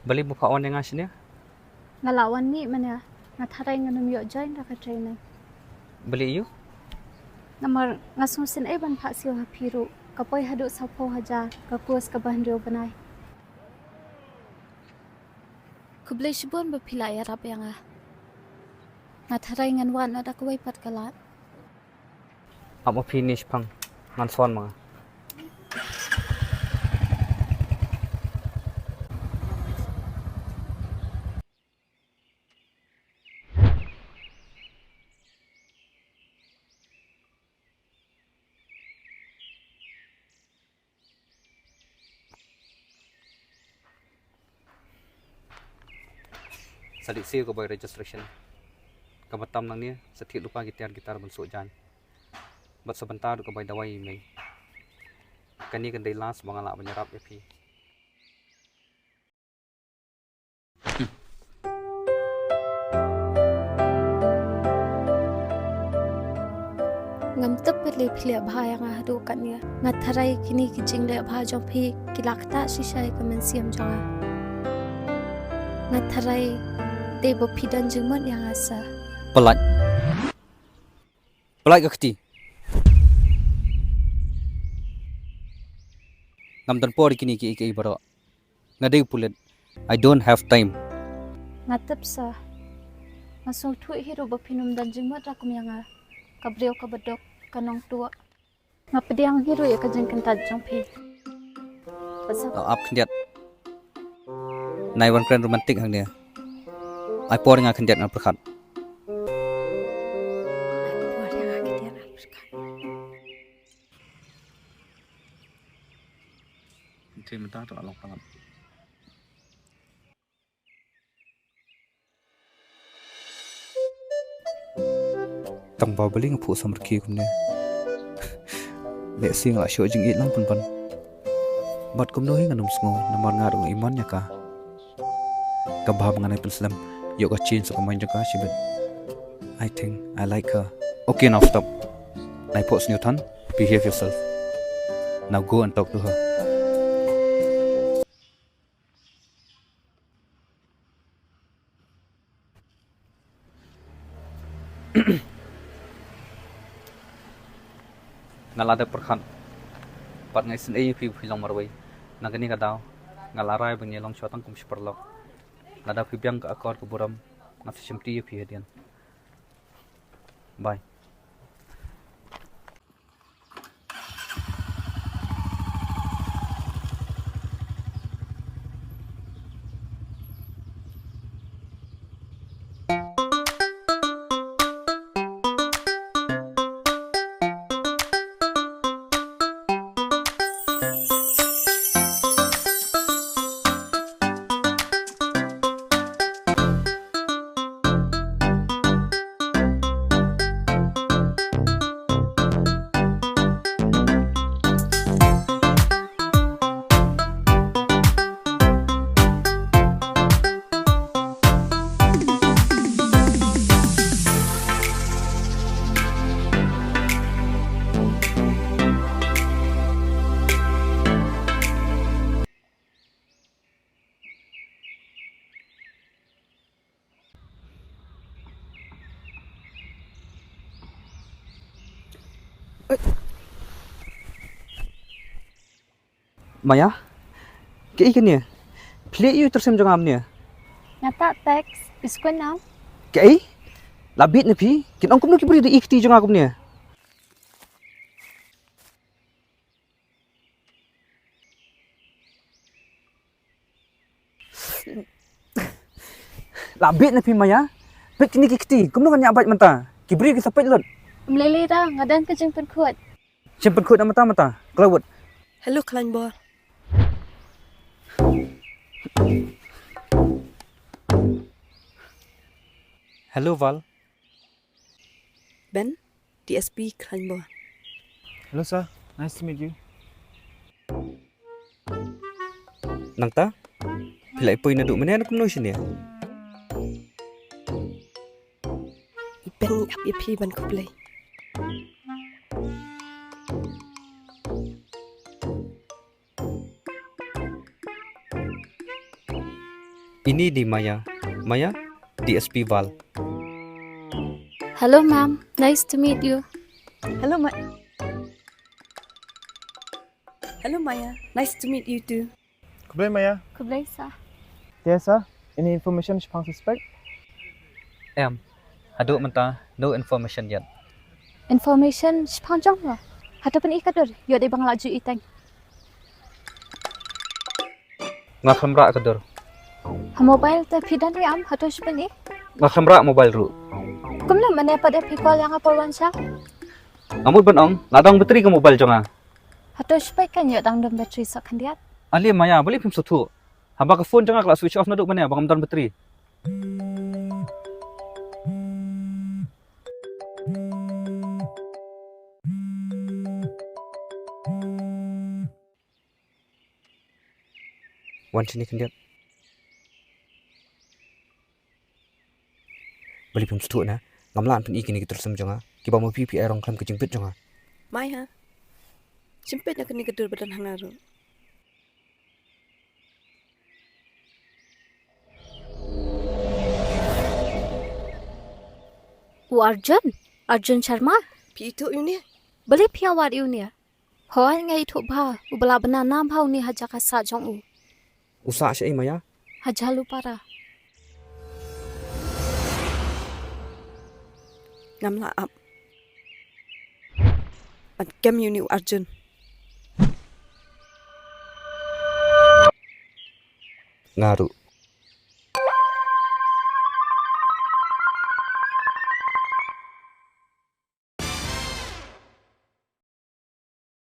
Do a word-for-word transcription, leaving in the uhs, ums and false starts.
Balei ba pha wan ïa nga shane? Nga la wan mih mynne. Nga tharai ngan ym ïoh join da ka training. Balei ïa u? Namar nga sngewsynei ban phah siew ha phi ruh. Ka poi haduh saphew hajar ka course kaba hynriew bnai. Khublei shibun ba phi la ïarap ïa nga. Nga tharai ngan wan na da kawei pat ka lad. Ap ma phi ne shipang, ngan sa wan ma nga. Sa dih siew ka bai registration. Kaba tam nangne, sa thied lypa ki tiar ki tar ban suh jaiñ. Bad sa bynta ruh ka bai dawai ïa i mei. Kane kan dei last ba nga lah ban ïarap ïa phi. Ngam tip balei phi leh bha ïa nga haduh katne. Nga tharai kine ki jingleh bha jong phi ki la ktah shisha ïa ka mynsiem jong nga. Nga tharai dei ba phi don jingmut ïa nga sa. Pyllait. Pyllait ka kti. Ngam don por ïa kine kiei kiei baroh. Nga dei u pulit. I don't have time. Nga tip sa. Nga sngewthuh hi ruh ba phin ym don jingmut ruh kum ïa nga. Ka briew kaba duk, ka nongtuh. Nga pdiang hi ruh ïa ka jingkyntait jong phi. Bad sa. Ap khyndiat. Nai wan kren romantic hangne. Ai por ïa nga khyndiat ngan pyrkhat. Ai por ïa nga khyndiat ngan pyrkhat. Te mynta to alok palat. Tang ba balei nga phuh samrkhie kumne. Lehse nga la shoh jingïeit lang pynban. Bad kumno hi ngan ym sngew namar nga ruh nga iman ïa ka. Ka bha ba ngan ai pynslem ïoh ka change ka mind jong ka shibit. I think I like her. Okay, now stop. Nai pok sniew than, behave yourself. Now go and talk to her. Nga la dep pyrkhat bad nga isynei ïa phi ba phi long marwei. Na kane ka daw nga la rai ban ïalong shuwa tang kum shi paralok. Lada phi biang ka akor ka burom, nga sa shimti ïa phi hadien. Bye. Maya, kaei kane? Phi leh aïu ïa u tyrsim jong nga kumne? Nga tah text, phi sngewthuh nam? Kaei? La bieit ne phi? Kin ong kumno ki briew da i kti jong nga kumne? La bieit ne phi Maya? Peit kine ki kti, kumno ngan ïa bait mynta? Ki briew ki sa peit lut. Ym lei lei da, nga don ka jingpynkhuid. Jingpynkhuid na mynta mynta. Khlaiñ bud. Hello, khlaiñ bor. Hello, Val. Ben, D S P khlaiñ bor. Hello, sir. Nice to meet you. Nangta, phi la ïa poi naduh mynne na kumno shane? I Ben ap ïa phi ban khublei. Ni dei Maya. Maya, D S P Val. Hello, ma'am. Nice to meet you. Hello, Ma-, hello, Maya. Nice to meet you too. Khublei Maya. Khublei sir. Te sir, any information shaphang suspect? Em, haduh mynta no information yet. Information shaphang jong nga? Hato pyni ka dur, ïoh dei ba nga la ju iteng. Nga khlem rah ka dur. Ha mobile te phi don ïa nga, hato shu pyni? Nga khlem rah mobile ruh. Kumno mynne pat phi call ïa nga por wan sha? Nga mut ban ong, la dang battery ka mobile jong nga. Hato shu peit kan ïoh dang don battery sa khyndiat. Ale Maya, balei phim sngewthuh? Haba ka phone jong nga ka la switch off naduh mynne ba ngam don battery. Wan shane khyndiat. Balei phim sngewthuh na, ngam lah ban pyni kine ki dur sem jong nga kiba ma phi phi ai rong khlem ka jingbit jong nga. Maya, shim peit na kane ka dur ba don ha nga ruh. U Arjun, Arjun Sharma. Phi ithuh ïa une? Balei phi ïa wad ïa une? Hooid nga ithuh bha, uba la bna nam bha une ha jaka sah jong u. U sah shaei Maya? Ha Jhalupara. Ngam lah ap ban kem ïa une u Arjun. Nga ruh.